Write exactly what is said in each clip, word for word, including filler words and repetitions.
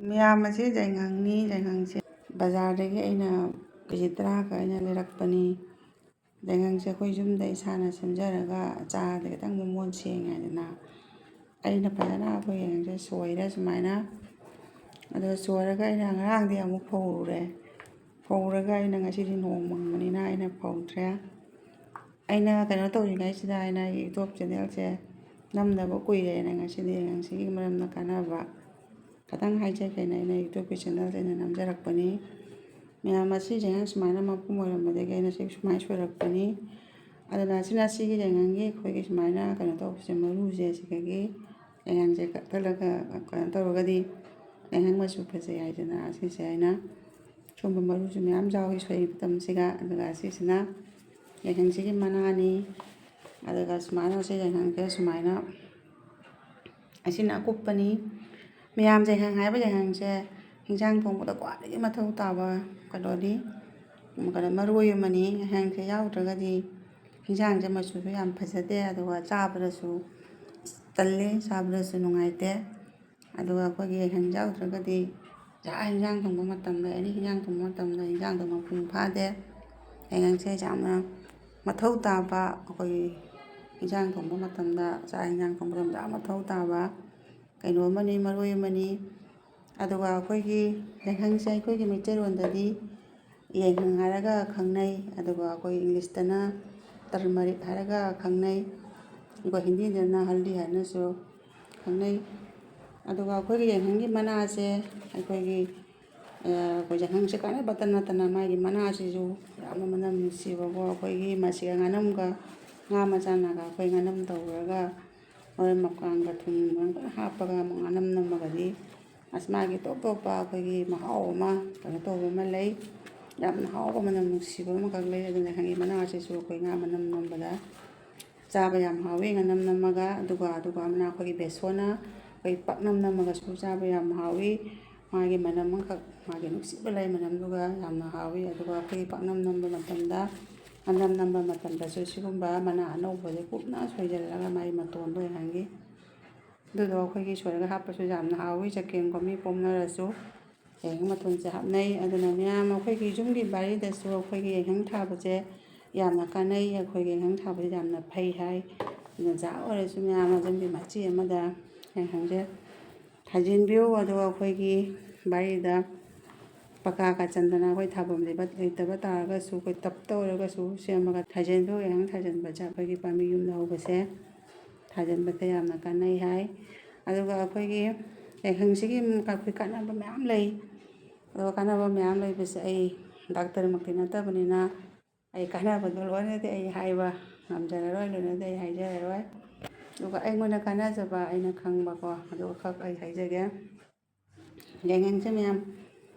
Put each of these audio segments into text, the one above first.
ꯃꯌꯥꯝ ꯑꯁꯤ ꯌꯥꯏꯉꯪꯅꯤ꯫ ꯌꯥꯏꯉꯪꯁꯦ ꯕꯖꯥꯔꯗꯒꯤ ꯑꯩꯅ ꯀꯦ ꯖꯤ ꯇꯔꯥ ꯈꯛ ꯑꯩꯅ ꯂꯩꯔꯛꯄꯅꯤ꯫ ꯌꯥꯏꯉꯪꯁꯦ ꯑꯩꯈꯣꯏ ꯌꯨꯝꯗ ꯏꯁꯥꯅ ꯁꯦꯝꯖꯔꯒ ꯑꯆꯥꯔꯗ ꯈꯤꯇꯪ ꯃꯃꯣꯟ ꯁꯦꯡꯉꯦ ꯍꯥꯏꯗꯅ ꯑꯩꯅ ꯐꯖꯅ ꯑꯩꯈꯣꯏ ꯌꯥꯏꯉꯪꯁꯦ ꯁꯣꯏꯔꯦ ꯁꯨꯃꯥꯏꯅ꯫ ꯑꯗꯣ ꯁꯣꯏꯔꯒ ꯑꯩꯅ ꯉꯔꯥꯡꯗꯤ ꯑꯃꯨꯛ ꯐꯧꯔꯨꯔꯦ꯫ ꯐꯧꯔꯒ ꯑꯩꯅ ꯉꯁꯤꯗꯤ ꯅꯣꯡ ꯃꯪꯕꯅꯤꯅ ꯑꯩꯅ ꯐꯧꯗ꯭ꯔꯦ꯫ ꯑꯩꯅ ꯀꯩꯅꯣ ꯇꯧꯔꯤꯉꯩꯁꯤꯗ ꯑꯩꯅ ꯑꯩꯒꯤ YouTube ꯆꯦꯅꯦꯜꯁꯦ ꯅꯝꯗꯕ ꯀꯨꯏꯔꯦꯅ ꯉꯁꯤꯗꯤ ꯌꯥꯏꯉꯪꯁꯤꯒꯤ ꯃꯔꯝꯗ ꯀꯥꯟꯅꯕ ꯈꯇꯪ ꯍꯥꯏꯖꯒꯦꯅ ꯑꯩꯅ YouTubeꯀꯤ ꯆꯦꯅꯦꯜꯁꯦ ꯑꯩꯅ ꯅꯝꯖꯔꯛꯄꯅꯤ꯫ ꯃꯌꯥꯝ ꯑꯁꯤ ꯌꯥꯏꯉꯪ ꯁꯨꯃꯥꯏꯅ ꯃꯄꯨꯝ ꯑꯣꯏꯔꯝꯕꯗꯒꯤ ꯑꯩꯅ ꯁꯤ ꯁꯨꯃꯥꯏꯅ ꯁꯣꯏꯔꯛꯄꯅꯤ꯫ ꯑꯗꯨꯅ ꯑꯁꯤꯅ ꯁꯤꯒꯤ ꯌꯥꯏꯉꯪꯒꯤ ꯑꯩꯈꯣꯏꯒꯤ ꯁꯨꯃꯥꯏꯅ ꯀꯩꯅꯣ ꯇꯧꯕꯁꯦ, ꯃꯔꯨꯁꯦ ꯑꯁꯤꯗꯒꯤ ꯌꯥꯏꯉꯪꯁꯦ ꯀꯛꯊꯠꯂꯒ ꯀꯩꯅꯣ ꯇꯧꯔꯒꯗꯤ ꯌꯥꯏꯉꯪ ꯃꯆꯨ ꯐꯖꯩ ꯍꯥꯏꯗꯅ ꯑꯁꯤꯁꯦ ꯑꯩꯅ ꯁꯨꯝꯕ ꯃꯔꯨꯁꯨ ꯃꯌꯥꯝ ꯌꯥꯎꯏ ꯁꯣꯏꯔꯤ ꯃꯇꯝꯁꯤꯒ꯫ ꯑꯗꯨꯒ ꯑꯁꯤꯁꯤꯅ ꯌꯥꯏꯉꯪꯁꯤꯒꯤ ꯃꯅꯥꯅꯤ꯫ ꯑꯗꯨꯒ ꯁꯨꯃꯥꯏꯅ ꯁꯤ ꯌꯥꯏꯉꯪꯁꯦ ꯁꯨꯃꯥꯏꯅ ꯑꯁꯤꯅ ꯑꯀꯨꯞꯄꯅꯤ꯫ ꯃꯌꯥꯝ ꯌꯥꯏꯉꯪ ꯍꯥꯏꯕ ꯌꯥꯏꯉꯪꯁꯦ ꯍꯤꯟꯖꯥꯡ ꯊꯣꯡꯕꯗ ꯈ꯭ꯋꯥꯏꯗꯒꯤ ꯃꯊꯧ ꯇꯥꯕ ꯀꯩꯅꯣꯅꯤ, ꯀꯩꯅꯣ, ꯃꯔꯣꯏ ꯑꯃꯅꯤ꯫ ꯌꯥꯏꯉꯪꯁꯦ ꯌꯥꯎꯗ꯭ꯔꯒꯗꯤ ꯍꯤꯟꯖꯥꯡꯁꯦ ꯃꯆꯨꯁꯨ ꯌꯥꯝ ꯐꯖꯗꯦ, ꯑꯗꯨꯒ ꯆꯥꯕꯗꯁꯨ ꯇꯜꯂꯦ, ꯆꯥꯕꯗꯁꯨ ꯅꯨꯡꯉꯥꯏꯇꯦ꯫ ꯑꯗꯨꯒ ꯑꯩꯈꯣꯏꯒꯤ ꯌꯥꯏꯉꯪ ꯌꯥꯎꯗ꯭ꯔꯒꯗꯤ ꯆꯥꯛ ꯍꯤꯟꯖꯥꯡ ꯊꯣꯡꯕ ꯃꯇꯝꯗ, ꯑꯦꯅꯤ ꯍꯤꯟꯖꯥꯡ ꯊꯣꯡꯕ ꯃꯇꯝꯗ ꯍꯤꯟꯖꯥꯡꯗꯣ ꯃꯄꯨꯡ ꯐꯥꯗꯦ꯫ ꯌꯥꯏꯉꯪꯁꯦ ꯌꯥꯝꯅ ꯃꯊꯧ ꯇꯥꯕ, ꯑꯩꯈꯣꯏꯒꯤ ꯍꯤꯟꯖꯥꯡ ꯊꯣꯡꯕ ꯃꯇꯝꯗ, ꯆꯥꯛ ꯍꯤꯟꯖꯥꯡ ꯊꯣꯡꯕ ꯃꯇꯝꯗ ꯌꯥꯝ ꯃꯊꯧ ꯇꯥꯕ ꯀꯩꯅꯣ ꯑꯃꯅꯤ, ꯃꯔꯣꯏ ꯑꯃꯅꯤ꯫ ꯑꯗꯨꯒ ꯑꯩꯈꯣꯏꯒꯤ ꯌꯥꯏꯉꯪꯁꯦ ꯑꯩꯈꯣꯏꯒꯤ ꯃꯩꯇꯩꯂꯣꯟꯗꯗꯤ ꯌꯥꯏꯉꯪ ꯍꯥꯏꯔꯒ ꯈꯪꯅꯩ, ꯑꯗꯨꯒ ꯑꯩꯈꯣꯏ ꯏꯪꯂꯤꯁꯇꯅ turmeric ꯍꯥꯏꯔꯒ ꯈꯪꯅꯩ, ꯑꯗꯨꯒ ꯍꯤꯟꯗꯤꯗꯅ ꯍꯜꯗꯤ ꯍꯥꯏꯅꯁꯨ ꯈꯪꯅꯩ꯫ ꯑꯗꯨꯒ ꯑꯩꯈꯣꯏꯒꯤ ꯌꯥꯏꯉꯪꯒꯤ ꯃꯅꯥꯁꯦ ꯑꯩꯈꯣꯏꯒꯤ, ꯑ, ꯑꯩꯈꯣꯏ ꯌꯥꯏꯉꯪꯁꯦ ꯀꯥꯟꯅꯕꯇ ꯅꯠꯇꯅ ꯃꯥꯒꯤ ꯃꯅꯥꯁꯤꯁꯨ ꯌꯥꯝꯅ ꯃꯅꯝ ꯅꯨꯡꯁꯤꯕꯀꯣ꯫ ꯑꯩꯈꯣꯏꯒꯤ ꯃꯁꯤꯒ ꯉꯥꯅꯝꯒ, ꯉꯥ ꯃꯆꯥꯅꯒ ꯑꯩꯈꯣꯏ ꯉꯥꯅꯝ ꯇꯧꯔꯒ ꯃꯔꯣꯏ ꯃꯄꯥꯡꯒ ꯊꯨꯝ ꯂꯣꯏꯅ ꯐꯖꯅ ꯍꯥꯞꯄꯒ ꯑꯃꯨꯛ ꯉꯥꯅꯝ ꯅꯝꯃꯒꯗꯤ ꯑꯁ ꯃꯥꯒꯤ ꯇꯣꯞ ꯇꯣꯞꯄ ꯑꯩꯈꯣꯏꯒꯤ ꯃꯍꯥꯎ ꯑꯃ ꯀꯩꯅꯣ ꯇꯧꯕ ꯑꯃ ꯂꯩ꯫ ꯌꯥꯝꯅ ꯍꯥꯎꯕ ꯃꯅꯝ ꯅꯨꯡꯁꯤꯕ ꯑꯃꯈꯛ ꯂꯩ꯫ ꯑꯗꯨꯅ ꯌꯥꯏꯉꯪꯒꯤ ꯃꯅꯥꯁꯤꯁꯨ ꯑꯩꯈꯣꯏ ꯉꯥ ꯃꯅꯝ ꯅꯝꯕꯗ ꯆꯥꯕ ꯌꯥꯝ ꯍꯥꯎꯏ꯫ ꯉꯥꯅꯝ ꯅꯝꯃꯒ, ꯑꯗꯨꯒ, ꯑꯗꯨꯒ ꯑꯃꯅ ꯑꯩꯈꯣꯏꯒꯤ ꯕꯦꯁꯣꯟꯅ ꯑꯩꯈꯣꯏ ꯄꯥꯛꯅꯝ ꯅꯝꯃꯒꯁꯨ ꯆꯥꯕ ꯌꯥꯝ ꯍꯥꯎꯏ꯫ ꯃꯥꯒꯤ ꯃꯅꯝ ꯑꯃꯈꯛ, ꯃꯥꯒꯤ ꯅꯨꯡꯁꯤꯕ ꯂꯩ ꯃꯅꯝꯗꯨꯒ ꯌꯥꯝꯅ ꯍꯥꯎꯏ꯫ ꯑꯗꯨꯒ ꯑꯩꯈꯣꯏꯒꯤ ꯄꯥꯛꯅꯝ ꯅꯝꯕ ꯃꯇꯝꯗ, ꯉꯥꯅꯝ ꯅꯝꯕ ꯃꯇꯝꯗꯁꯨ ꯁꯤꯒꯨꯝꯕ ꯃꯅꯥ ꯑꯅꯧꯕꯁꯦ ꯀꯨꯞꯅ ꯁꯣꯏꯖꯜꯂꯒ ꯃꯥꯒꯤ ꯃꯇꯣꯟꯗꯣ ꯌꯥꯏꯉꯪꯒꯤ ꯑꯗꯨꯗꯣ ꯑꯩꯈꯣꯏꯒꯤ ꯁꯣꯏꯔꯒ ꯍꯥꯞꯄꯁꯨ ꯌꯥꯝꯅ ꯍꯥꯎꯏ꯫ ꯆꯒꯦꯝꯀꯣ ꯃꯤ ꯄꯣꯝꯅꯔꯁꯨ ꯌꯥꯏꯉꯪ ꯃꯇꯣꯟꯁꯦ ꯍꯥꯞꯅꯩ꯫ ꯑꯗꯨꯅ ꯃꯌꯥꯝ ꯑꯩꯈꯣꯏꯒꯤ ꯌꯨꯝꯒꯤ ꯕꯥꯔꯤꯗꯁꯨ ꯑꯩꯈꯣꯏꯒꯤ ꯌꯥꯏꯉꯪ ꯊꯥꯕꯁꯦ ꯌꯥꯝꯅ ꯀꯥꯟꯅꯩ꯫ ꯑꯩꯈꯣꯏꯒꯤ ꯌꯥꯏꯉꯪ ꯊꯥꯕꯁꯦ ꯌꯥꯝꯅ ꯐꯩ ꯍꯥꯏ꯫ ꯑꯗꯨꯅ ꯖꯥ ꯑꯣꯏꯔꯁꯨ ꯃꯌꯥꯝ ꯌꯨꯝꯒꯤ ꯃꯆꯤ ꯑꯃꯗ ꯌꯥꯏꯉꯪꯁꯦ ꯊꯥꯖꯤꯟꯕꯤꯌꯨ꯫ ꯑꯗꯨꯒ ꯑꯩꯈꯣꯏꯒꯤ ꯕꯥꯔꯤꯗ ꯄꯀꯥꯒ ꯆꯟꯗꯅ ꯑꯩꯈꯣꯏ ꯊꯥꯐꯝ ꯂꯩꯕ, ꯂꯩꯇꯕ ꯇꯥꯔꯒꯁꯨ ꯑꯩꯈꯣꯏ ꯇꯞꯇ ꯑꯣꯏꯔꯒꯁꯨ ꯁꯦꯝꯃꯒ ꯊꯥꯖꯤꯟꯕꯤꯌꯨ꯫ ꯌꯥꯏꯉꯪ ꯊꯥꯖꯤꯟꯕꯁꯦ ꯑꯩꯈꯣꯏꯒꯤ ꯄꯥꯝꯕꯤ ꯌꯨꯝꯗ ꯍꯧꯕꯁꯦ ꯊꯥꯖꯤꯟꯕꯗ ꯌꯥꯝꯅ ꯀꯥꯟꯅꯩ ꯍꯥꯏ꯫ ꯑꯗꯨꯒ ꯑꯩꯈꯣꯏꯒꯤ ꯌꯥꯏꯉꯪꯁꯤꯒꯤ ꯑꯩꯈꯣꯏ ꯀꯥꯟꯅꯕ ꯃꯌꯥꯝ ꯂꯩ꯫ ꯑꯗꯨꯒ ꯀꯥꯟꯅꯕ ꯃꯌꯥꯝ ꯂꯩꯕꯁꯦ ꯑꯩ ꯗꯥꯛꯇꯔꯃꯛꯇꯤ ꯅꯠꯇꯕꯅꯤꯅ ꯑꯩ ꯀꯥꯟꯅꯕꯗꯣ ꯂꯣꯏꯅꯗꯤ ꯑꯩ ꯍꯥꯏꯕ ꯉꯝꯖꯔꯔꯣꯏ, ꯂꯣꯏꯅꯗꯤ ꯑꯩ ꯍꯥꯏꯖꯔꯔꯣꯏ꯫ ꯑꯗꯨꯒ ꯑꯩꯉꯣꯟꯗ ꯀꯥꯟꯅꯖꯕ ꯑꯩꯅ ꯈꯪꯕꯀꯣ, ꯑꯗꯨ ꯈꯛ ꯑꯩ ꯍꯥꯏꯖꯒꯦ꯫ ꯌꯥꯏꯉꯪꯁꯦ ꯃꯌꯥꯝ,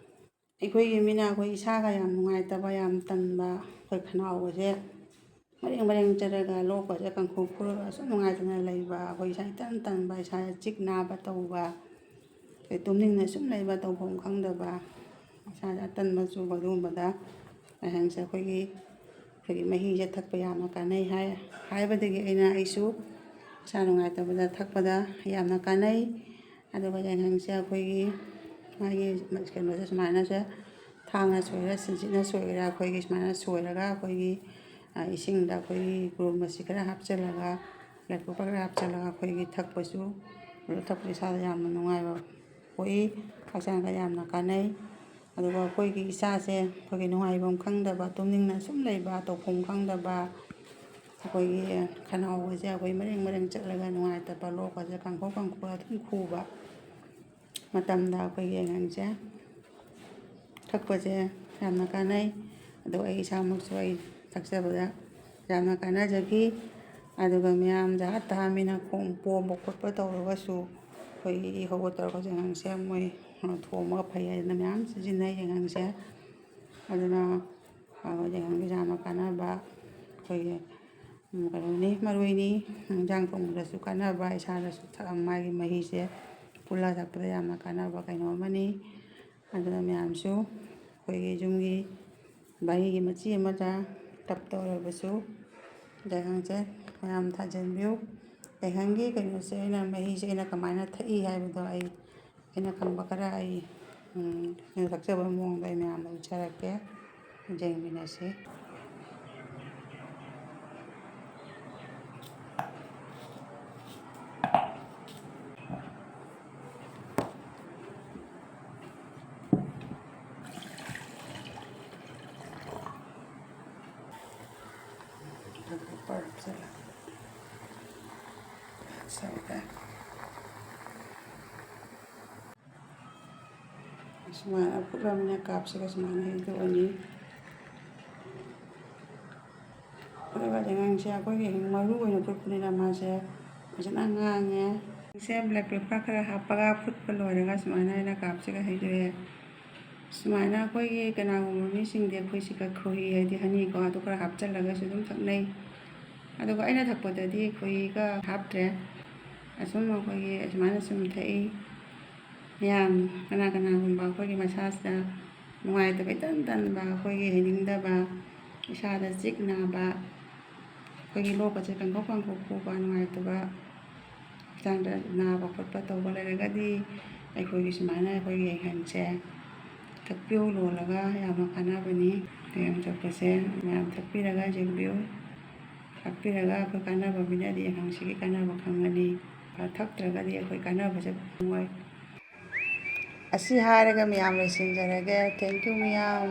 ꯑꯩꯈꯣꯏꯒꯤ ꯃꯤꯅ ꯑꯩꯈꯣꯏ ꯏꯁꯥꯒ ꯌꯥꯝ ꯅꯨꯡꯉꯥꯏꯇꯕ, ꯌꯥꯝ ꯇꯟꯕ, ꯑꯩꯈꯣꯏ ꯈꯅꯥꯎꯒꯁꯦ ꯃꯔꯦꯡ ꯃꯔꯦꯡ ꯆꯠꯂꯒ ꯂꯣꯛꯀꯁꯦ ꯀꯥꯡꯈꯨ ꯈꯨꯔꯒ ꯑꯁꯨꯝ ꯅꯨꯡꯉꯥꯏꯇꯅ ꯂꯩꯕ, ꯑꯩꯈꯣꯏ ꯏꯁꯥ ꯏꯇꯟ ꯇꯟꯕ, ꯏꯁꯥꯁꯦ ꯆꯤꯛ ꯅꯥꯕ ꯇꯧꯕ, ꯑꯩꯈꯣꯏ ꯇꯨꯝꯅꯤꯡꯅ ꯁꯨꯝ ꯂꯩꯕ, ꯇꯧꯐꯝ ꯈꯪꯗꯕ, ꯏꯁꯥꯁꯦ ꯑꯇꯟꯕ ꯆꯨꯕ, ꯑꯗꯨꯒꯨꯝꯕꯗ ꯌꯥꯏꯉꯪꯁꯦ ꯑꯩꯈꯣꯏꯒꯤ, ꯑꯩꯈꯣꯏꯒꯤ ꯃꯍꯤꯁꯦ ꯊꯛꯄ ꯌꯥꯝꯅ ꯀꯥꯟꯅꯩ ꯍꯥꯏ꯫ ꯍꯥꯏꯕꯗꯒꯤ ꯑꯩꯅ ꯑꯩꯁꯨ ꯏꯁꯥ ꯅꯨꯡꯉꯥꯏꯇꯕꯗ ꯊꯛꯄꯗ ꯌꯥꯝꯅ ꯀꯥꯟꯅꯩ꯫ ꯑꯗꯨꯒ ꯌꯥꯏꯉꯪꯁꯦ ꯑꯩꯈꯣꯏꯒꯤ ꯃꯥꯒꯤ ꯀꯩꯅꯣꯁꯦ ꯁꯨꯃꯥꯏꯅꯁꯦ ꯊꯥꯡꯅ ꯁꯣꯏꯔ, ꯁꯤꯟꯁꯤꯠꯅ ꯁꯣꯏꯔ, ꯑꯩꯈꯣꯏꯒꯤ ꯁꯨꯃꯥꯏꯅ ꯁꯣꯏꯔꯒ ꯑꯩꯈꯣꯏꯒꯤ, ꯑ, ꯏꯁꯤꯡꯗ ꯑꯩꯈꯣꯏꯒꯤ ꯒ꯭ꯔꯨꯝ ꯃꯆꯤ ꯈꯔ ꯍꯥꯞꯆꯤꯜꯂꯒ, ꯂꯥꯏꯀꯨꯞꯄ ꯈꯔ ꯍꯥꯞꯆꯤꯜꯂꯒ ꯑꯩꯈꯣꯏꯒꯤ ꯊꯛꯄꯁꯨ, ꯑꯗꯨ ꯊꯛꯄꯁꯨ ꯏꯁꯥꯗ ꯌꯥꯝꯅ ꯅꯨꯡꯉꯥꯏꯕ ꯄꯣꯛꯏ, ꯍꯛꯆꯥꯡꯗ ꯌꯥꯝꯅ ꯀꯥꯟꯅꯩ꯫ ꯑꯗꯨꯒ ꯑꯩꯈꯣꯏꯒꯤ ꯏꯁꯥꯁꯦ ꯑꯩꯈꯣꯏꯒꯤ ꯅꯨꯡꯉꯥꯏꯐꯝ ꯈꯪꯗꯕ, ꯇꯨꯝꯅꯤꯡꯅ ꯁꯨꯝ ꯂꯩꯕ, ꯇꯧꯐꯝ ꯈꯪꯗꯕ, ꯑꯩꯈꯣꯏꯒꯤ ꯈꯅꯥꯎꯒꯁꯦ ꯑꯩꯈꯣꯏ ꯃꯔꯦꯡ ꯃꯔꯦꯡ ꯆꯠꯂꯒ ꯅꯨꯡꯉꯥꯏꯇꯕ, ꯂꯣꯛꯀꯁꯦ ꯀꯥꯡꯈꯣꯛ ꯀꯥꯡꯈꯣꯛ ꯑꯗꯨꯝ ꯈꯨꯕ ꯃꯇꯝꯗ ꯑꯩꯈꯣꯏꯒꯤ ꯌꯥꯏꯉꯪꯁꯦ ꯊꯛꯄꯁꯦ ꯌꯥꯝꯅ ꯀꯥꯟꯅꯩ꯫ ꯑꯗꯣ ꯑꯩ ꯏꯁꯥꯃꯛꯁꯨ ꯑꯩ ꯊꯛꯆꯕꯗ ꯌꯥꯝꯅ ꯀꯥꯟꯅꯖꯈꯤ꯫ ꯑꯗꯨꯒ ꯃꯌꯥꯝ ꯖꯥꯠ ꯊꯥ ꯃꯤꯅ ꯈꯣꯡ ꯄꯣꯝꯕ ꯈꯣꯠꯄ ꯇꯧꯔꯒꯁꯨ ꯑꯩꯈꯣꯏꯒꯤ ꯏ ꯍꯧꯕ ꯇꯧꯔꯒꯁꯨ ꯌꯥꯏꯉꯪꯁꯦ ꯃꯣꯏ ꯊꯣꯝꯃꯒ ꯐꯩ ꯍꯥꯏꯗꯅ ꯃꯌꯥꯝ ꯁꯤꯖꯤꯟꯅꯩ ꯌꯥꯏꯉꯪꯁꯦ꯫ ꯑꯗꯨꯅ, ꯑ, ꯌꯥꯏꯉꯪꯒꯤ ꯌꯥꯝꯅ ꯀꯥꯟꯅꯕ, ꯑꯩꯈꯣꯏꯒꯤ, ꯎꯝ, ꯀꯩꯅꯣꯅꯤ, ꯃꯔꯣꯏꯅꯤ꯫ ꯏꯟꯖꯥꯡ ꯊꯣꯡꯕꯗꯁꯨ ꯀꯥꯟꯅꯕ, ꯏꯁꯥꯗꯁꯨ ꯊꯛ-, ꯃꯥꯒꯤ ꯃꯍꯤꯁꯦ ꯐꯨꯠꯂ ꯊꯛꯄꯗ ꯌꯥꯝꯅ ꯀꯥꯟꯅꯕ ꯀꯩꯅꯣ ꯑꯃꯅꯤ꯫ ꯑꯗꯨꯅ ꯃꯌꯥꯝꯁꯨ ꯑꯩꯈꯣꯏꯒꯤ ꯌꯨꯝꯒꯤ ꯕꯥꯔꯤꯒꯤ ꯃꯆꯤ ꯑꯃꯗ ꯇꯞꯇ ꯑꯣꯏꯔꯕꯁꯨ ꯌꯥꯏꯉꯪꯁꯦ ꯃꯌꯥꯝ ꯊꯥꯖꯤꯟꯕꯤꯌꯨ꯫ ꯌꯥꯏꯉꯪꯒꯤ ꯀꯩꯅꯣꯁꯦ, ꯑꯩꯅ ꯃꯍꯤꯁꯦ ꯑꯩꯅ ꯀꯃꯥꯏꯅ ꯊꯛꯏ ꯍꯥꯏꯕꯗꯣ ꯑꯩ, ꯑꯩꯅ ꯈꯪꯕ ꯈꯔ ꯑꯩ, ꯎꯝ, ꯑꯩꯅ ꯊꯛꯆꯕꯒꯤ ꯃꯑꯣꯡꯗꯣ ꯑꯩ ꯃꯌꯥꯝꯗ ꯎꯠꯆꯔꯛꯀꯦ꯫ ꯌꯦꯡꯃꯤꯟꯅꯁꯤ꯫ ꯁꯨꯃꯥꯏꯅ ꯐꯨꯠꯂꯕꯅꯤꯅ ꯀꯥꯞꯁꯤꯒ ꯁꯨꯃꯥꯏꯅ ꯍꯩꯗꯣꯛꯑꯅꯤ꯫ ꯑꯗꯨꯒ ꯌꯥꯏꯉꯪꯁꯦ ꯑꯩꯈꯣꯏꯒꯤ ꯃꯔꯨ ꯑꯣꯏꯅ ꯐꯨꯠꯄꯅꯤꯅ ꯃꯥꯁꯦ ꯐꯖꯅ ꯉꯥꯡꯉꯦ꯫ ꯁꯦ black pepper ꯈꯔ ꯍꯥꯞꯄꯒ ꯐꯨꯠꯄ ꯂꯣꯏꯔꯒ ꯁꯨꯃꯥꯏꯅ ꯑꯩꯅ ꯀꯥꯞꯁꯤꯒ ꯍꯩꯗꯣꯛꯑꯦ꯫ ꯁꯨꯃꯥꯏꯅ ꯑꯩꯈꯣꯏꯒꯤ ꯀꯅꯥꯒꯨꯝꯕ ꯃꯤꯁꯤꯡꯗꯤ ꯑꯩꯈꯣꯏ ꯁꯤꯒ ꯈꯣꯏꯍꯤ ꯍꯥꯏꯗꯤ honey ꯀꯣ, ꯑꯗꯨ ꯈꯔ ꯍꯥꯞꯆꯤꯜꯂꯒꯁꯨ ꯑꯗꯨꯝ ꯊꯛꯅꯩ꯫ ꯑꯗꯨꯒ ꯑꯩꯅ ꯊꯛꯄꯗꯗꯤ ꯈꯣꯏꯍꯤꯒ ꯍꯥꯞꯇ꯭ꯔꯦ꯫ ꯑꯁꯨꯝ ꯑꯩꯈꯣꯏꯒꯤ ꯑꯁꯨꯃꯥꯏꯅ ꯁꯨꯝ ꯊꯛꯏ꯫ ꯃꯌꯥꯝ ꯀꯅꯥ ꯀꯅꯥꯒꯨꯝꯕ ꯑꯩꯈꯣꯏꯒꯤ ꯃꯁꯥꯁꯤꯗ ꯅꯨꯡꯉꯥꯏꯇꯕ ꯏꯇꯟ ꯇꯟꯕ, ꯑꯩꯈꯣꯏꯒꯤ ꯍꯩꯅꯤꯡꯗꯕ, ꯏꯁꯥꯗ ꯆꯤꯛ ꯅꯥꯕ, ꯑꯩꯈꯣꯏꯒꯤ ꯂꯣꯛꯀꯁꯦ ꯀꯪꯈꯧ ꯀꯪꯈꯧ ꯈꯨꯕ, ꯅꯨꯡꯉꯥꯏꯇꯕ, ꯍꯛꯆꯥꯡꯗ ꯅꯥꯕ ꯈꯣꯠꯄ ꯇꯧꯕ ꯂꯩꯔꯒꯗꯤ ꯑꯩꯈꯣꯏꯒꯤ ꯁꯨꯃꯥꯏꯅ ꯑꯩꯈꯣꯏꯒꯤ ꯌꯥꯏꯉꯪꯁꯦ ꯊꯛꯄꯤꯌꯨ, ꯂꯣꯜꯂꯒ ꯌꯥꯝꯅ ꯀꯥꯟꯅꯕꯅꯤ꯫ ꯌꯥꯏꯉꯪ ꯊꯛꯄꯁꯦ ꯃꯌꯥꯝ ꯊꯛꯄꯤꯔꯒ ꯌꯦꯡꯕꯤꯌꯨ꯫ ꯊꯛꯄꯤꯔꯒ ꯑꯩꯈꯣꯏ ꯀꯥꯟꯅꯕ ꯃꯤꯅꯗꯤ ꯌꯥꯏꯉꯪꯁꯤꯒꯤ ꯀꯥꯟꯅꯕ ꯈꯪꯒꯅꯤ꯫ ꯊꯛꯇ꯭ꯔꯒꯗꯤ ꯑꯩꯈꯣꯏ ꯀꯥꯟꯅꯕꯁꯦ ꯐꯪꯉꯣꯏ꯫ ꯑꯁꯤ ꯍꯥꯏꯔꯒ ꯃꯌꯥꯝ ꯂꯣꯏꯁꯤꯟꯖꯔꯒꯦ꯫ Thank you ꯃꯌꯥꯝ꯫